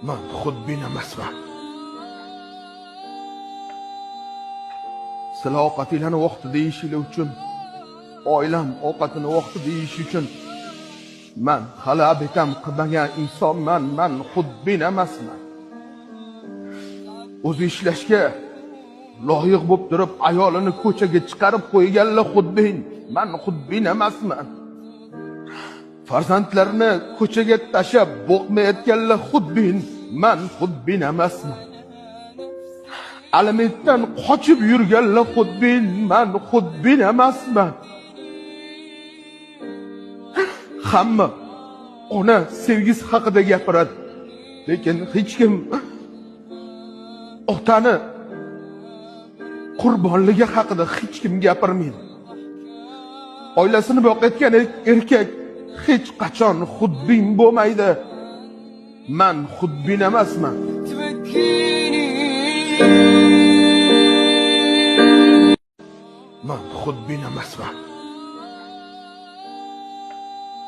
Man xudbin emasman. Sizlar ovqatinglarni vaqtida yeyishinglar uchun, oilam ovqatini vaqtida yeyish uchun man hali обед ham qilmagan insonman, man xudbin emasman. O'zi ishlashga loyiq bo'lib turib, ayolini ko'chaga chiqarib qo'yganlar xudbin, man xudbin emasman. Farzandlarini ko'chaga tashlab boqmayotganlar xudbin, man xudbin emasman. Alimentdan qochib yurganlar xudbin, man xudbin emasman. Hamma ona sevgisi haqida gapiradi, lekin hech kim otani qurbonligi haqida hech kim gapirmaydi. Oilasini boqayotgan erkak hech qachon xudbin bo'lmaydi. Man xudbin emasman. تبكيني. Man xudbin emasman.